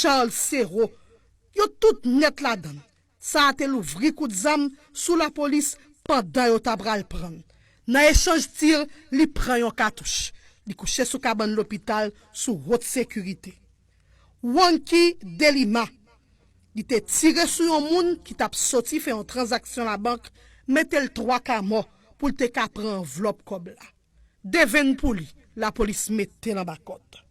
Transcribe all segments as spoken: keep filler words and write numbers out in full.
Charles Serrault, yo tout nèt ladan l. Sa a te louvri kout zam sou lapolis pandan yo ta pral pran l. Nan echanj tir, li pran yon katouch. Li kouche sou kabann lopital sou wot sekirite. Wanky Delima, li te tire sou yon moun ki t ap soti fè yon tranzaksyon labank, mete l twa ka mò pou l te ka pran anvlòp kòb la. Devenn pou li, lapolis mete l anba kòd.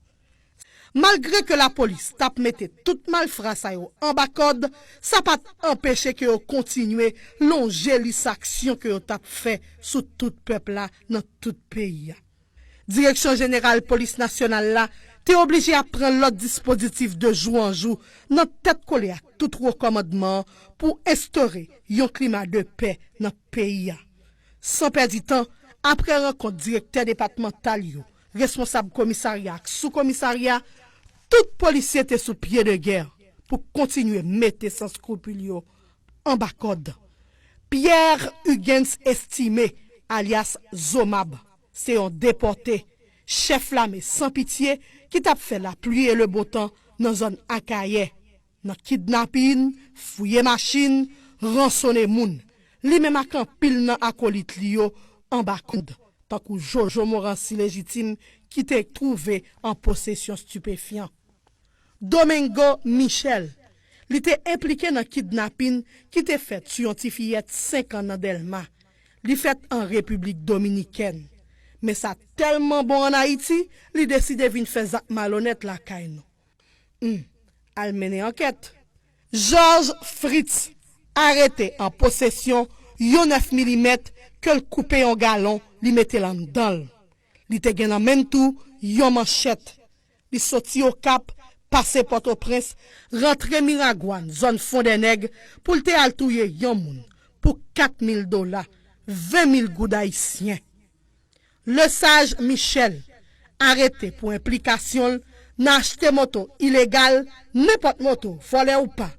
Malgre ke lapolis t ap mete tout malfra sa yo anba kòd, sa pa t anpeche ke yo kontinye lonje lis aksyon ke yo t ap fè sou tout pèp la nan tout peyi a. Direksyon Jeneral Polis Nasyonal la te oblije ap pran lòt dispozitif de jou an jou nan tèt kole ak tout wo kòmandman an pou enstore yon klima de pè nan peyi a. San pèdi tan, apre rankont direktè depatmantal yo, responsab komisarya ak sou komisarya, tout polisye te sou pye de gè pou kontinye mete san skrupil yo anba kòd. Pierre Hugens Estimé, alyas Zomab, se yon depòte, chèf lame san pitye ki t ap fè lapli e lebontan nan zòn Akayè. Nan kidnapin, fouye machin, ransone moun, li menm ak anpil nan akolit li yo anba kòd, tankou Jojo Morancy Légitime ki te twouve an posesyon stipefyan. Domingo Michel, li te enplike nan kidnapin ki te fèt sou yon ti fiyèt senk an nan Dèlma. Li fèt an Repiblik Dominikèn. Men sa tèlman bon ann Ayiti, li deside vin fè zak malonèt lakay nou. Hmm, al mennen ankèt. Georges Fritz arete an posesyon yon nèf milimèt ke l koupe yon galon, li mete l anndan l. Li te gen nan men l tou yon manchèt. Li soti Okap, pase Pòtoprens, rantre Miragwàn, zòn Fondènèg, pou l te al touye yon moun pou kat mil dola, ven mil goud ayisyen. Lesage Michel, arete pou enplikasyon l nan achte moto ilegal, nenpòt moto, vòlè ou pa.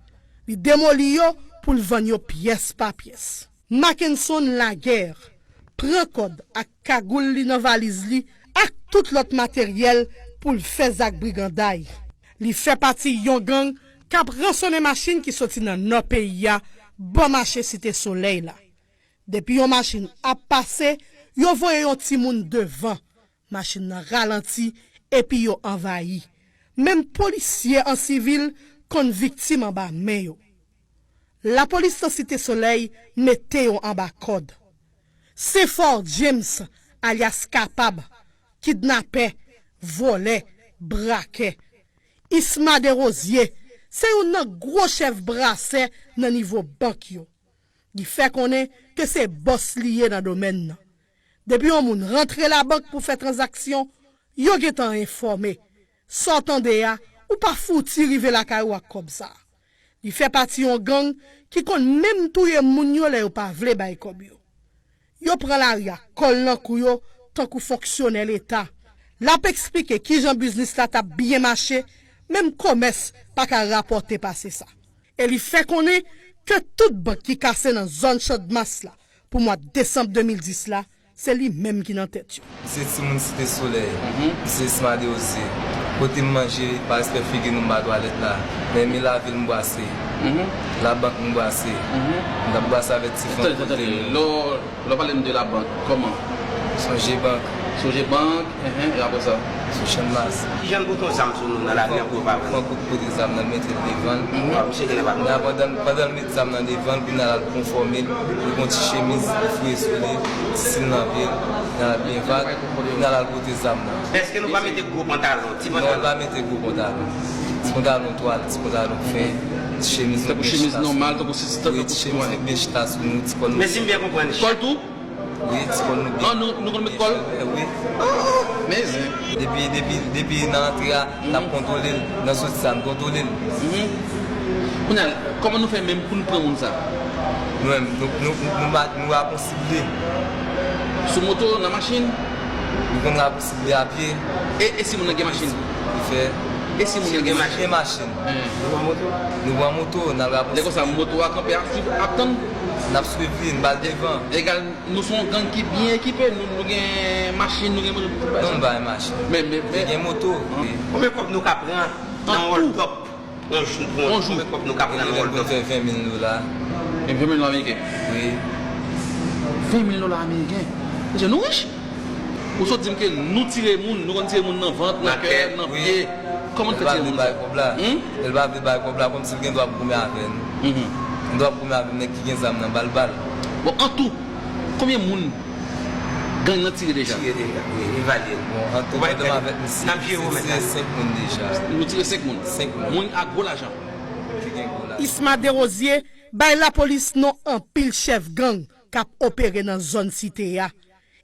Li demoli yo pou l vann yo pyès pa pyès. Mackenson Laguerre pran kòd ak kagoul li nan valiz li ak tout lòt materyèl pou l fè zak briganday. Li fè pati yon gang k ap ransonnen machin ki soti nan nò peyi a, bò mache Site Solèy la. Depi yon machin ap pase, yo voye yon timoun devan. Machin nan ralanti, epi yo anvayi. Menm polisye an sivil konn viktim anba men yo. Lapolis nan Site Solèy mete yo anba kòd. Senfò James, alyas Kapab, kidnapè, vòlè, brakè. Isma Desrosiers se youn nan gwo chèf brasè nan nivo bank yo. Li fè konnen ke se bòs li ye nan domèn nan. Depi yon moun rantre labank pou fè tranzaksyon, yo gentan enfòme. Sa w tande a, ou pa fouti rive lakay ou ak kòb sa a. Li fè pati yon gang ki konn menm touye moun yo lè yo pa vle bay kòb yo. Yo pran lari ak kò l nan kou yo tankou fonksyonè leta. L ap eksplike kijan biznis la t ap byen mache, menm komès pa ka rapòte pase sa. E li fè konnen ke tout bank ki kase nan zòn Chandmas la pou mwa desanm de mil dis la, se li menm ki nan tèt yo. Se timoun Site Solèy. Mhm. Se Isma Desrosiers. Kote m manje, pa respè figi nou m ba twalèt la. Men mi lavil m bwase. Mhm. Labank m bwase. Mhm. M t ap bwase avèk ti fanm kote nou. Lè w, lè w pale m de labank, kòman? Sonje bank. Sonje bank, enhen, e apre sa? Sou Chandmas. Kijan l pote yon zam sou nou nan lari an pou yo pa pran? Fanm kout pote zam nan, l mete l devan l. Mhm. Misye genlè pa pran. Men pandan, pandan l met zam nan devan l, kounye a l al konfòme l, li gen yon ti chemiz, li fouye sou li, ti sil nan pye l, kounye a l al byen vag, kounye a l al pote zam nan. Èske nou pa mete gwo pantalon, ti pantalon? Non, l pa mete gwo pantalon. Ti pantalon twal, ti pantalon fen, ti chemiz nou byen chita sou nou. Tankou chemiz nòmal, tankou si, tankou ti chemiz nou byen chita sou nou, ti kòl nou. Men si m byen konprann, kòl tou? Wi, ti kòl nou byen. Ah, nou, nou konn met kòl? Wi. Men zen. Depi, depi, depi nan antre a, n ap kontwole l. Nan soti a, n kontwole l. Mhm. Kounye a, kòman nou fè menm pou n pran moun sa? Nou menm, nou, nou, nou, nou pa, nou pa konn sible. Sou moto, nan machin? Nou konn rapò sible a pye. E, e si moun nan gen machin? Li fè. E si moun nan gen machin? Gen machin. Hen. Nou pran moto? Nou pran moto, n al rapò sible. Lè konsa, moto a kanpe ap swiv, ap tann? N ap swiv li, n ba l devan. Egal. Nou se yon gang ki byen ekipe, nou, nou gen machin, nou gen moto, tout bagay sa. Non, nou pa gen machin. Men, men, men. Nou gen moto. Konbyen kòb nou ka pran nan hold up? Yon jou, yon jou. Konbyen kòb nou ka pran nan yon Rolls Royce? Fè ven mil dola. Ven mil dola ameriken? Wi. Ven mil dola ameriken? Mesye, nou rich? Ou sot di m ke nou tire moun, nou konn tire moun nan vant, nan kè, nan pye. Kòman n fè tire moun sa? L pa vle bay kòb la. Hmm? L pa vle bay kòb la, kòmsi l gen dwa ap goumen avè n. Mhm. Gen dwa ap goumen avè nèg ki gen zam nan, ba l bal. Bon, an tou, konbyen moun gang nan tire deja? Tire deja, wi, evalye l. Bon, an tou, pandan m avèk misye, n ap jere w, se tire senk moun deja. Nou tire senk moun? Senk moun. Moun ak gwo lajan. Ki gen gwo lajan. Isma Desrosiers bay lapolis non anpil chèf gang k ap opere nan zòn Site a.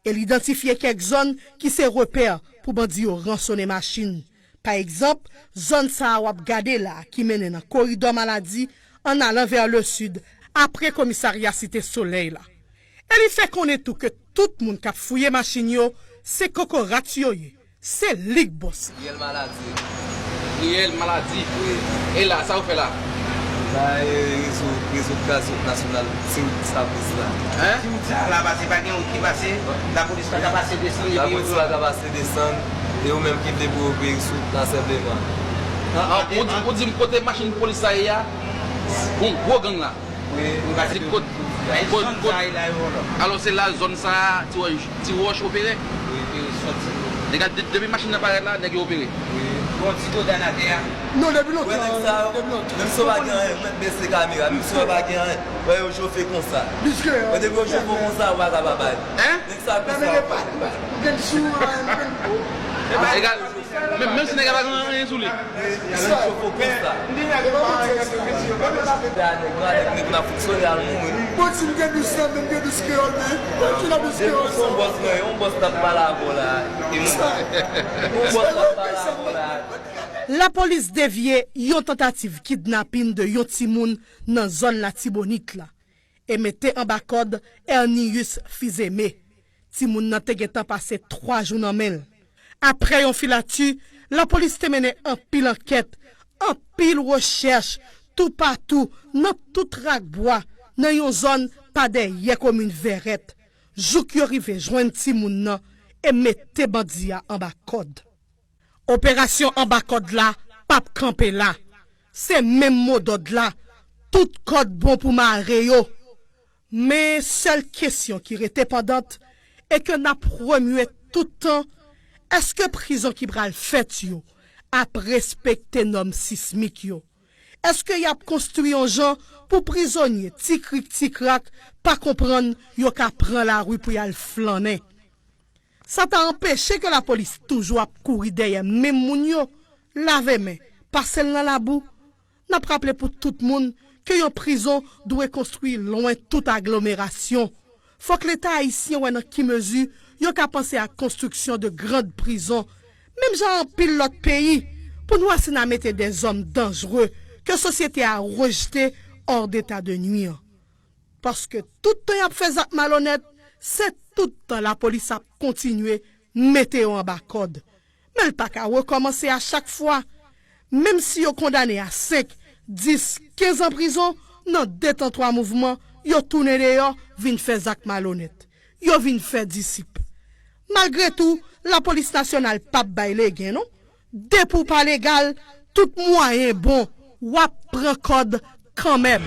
E l idantifye kèk zòn ki se repè pou bandi yo ransonnen machin. Pa egzanp, zòn sa a w ap gade la a ki mennen nan koridò Maladi ann alan vè lesid, apre komisarya Site Solèy la. E li fè konnen tou ke tout moun k ap fouye machin yo, se kokorat yo ye. Se li k bòs la. Riyèl Maladi. Riyèl Maladi. Wi. E la, sa w fè la? La, e, rezo, rezo kras wout nasyonal, se wout sa plis la. Hein? Si wout sa la pase, pa gen wout ki pase, lapolis pa ka pase desann, epi yo... Lapolis pa ka pase desann, e yo menm ki vle pou yo peye sou wout la senpleman. Ah, ou di, ou di m kote machin polis la ye a, gon gwo gang la. Wi. Li kot, kot, kot. Alò, se la zòn sa a, Ti Wòch, Ti Wòch opere? Wi, wi, sòti. Nèg la, de-, depi machin nan parèt la, nèg yo opere. Wi. Bon, ti dodan atè a. Non, depi lontan, depi lontan. Menm si w pa gen anyen, ou mèt bese kamera. Menm si w pa gen anyen, wè yo chofe konsa. Wè depi yo chofe konsa, ou pa ka pa bay. Hein? Nèg sa konsa. Ou gen sou, ou gen... Egal. Menm, menm si nèg la pa gen anyen sou li. Nèg la fonksyonè al mouri. Bon, si m gen dous nan men, m gen dous kreyòl, men. Bon, ki nan dous kreyòl sa? Depi yon bòs, yon bòs t ap pale avè w la. Yon bòs t ap pale avè w la. Lapolis devye yon tantativ kidnapin de yon timoun nan zòn Latibonit la e mete anba kòd Ernius Fizeme. Timoun nan te gentan pase twa jou nan men l. Apre yon filati, lapolis te mennen anpil ankèt, anpil rechèch, toupatou, nan tout rak bwa, nan yon zòn pa dèyè komin Vèrèt, jouk yo rive jwenn timoun nan e mete bandi a anba kòd. Operasyon anba kòd la p ap kanpe la. Se menm modòd la, tout kòd bon pou mare yo. Men sèl kesyon ki rete pandant e ke n ap remye tout tan, èske prizon ki pral fèt yo ap respekte nòm sismik yo? Èske y ap konstwi yon jan pou prizonye ti krik ti krak pa konprann yo ka pran lari pou y al flannen? Sa ta anpeche ke lapolis toujou ap kouri dèyè menm moun yo, lave men, pase l nan labou. N ap raple pou tout moun ke yon prizon dwe konstwi lwen tout aglomerasyon. Fòk Leta ayisyen wè nan ki mezi yo ka panse a konstriksyon de grand prizon, menm jan anpil lòt peyi, pou nou asina mete dèzòm danjre ke sosyete a rejte hors d'état de nuire. Paske tout tan y ap fè zak malonèt, se tout tan lapolis ap kontinye mete yo anba kòd. Men l pa ka rekòmanse a chak fwa. Menm si yo kondane a senk, dis, kenz an prizon, nan de tan twa mouvman, yo tounen deyò, vin fè zak malonèt. Yo vin fè disip. Malgre tou, lapolis nasyonal p ap bay legen, non. Depi w pa legal, tout mwayen bon, w ap pran kòd kanmenm.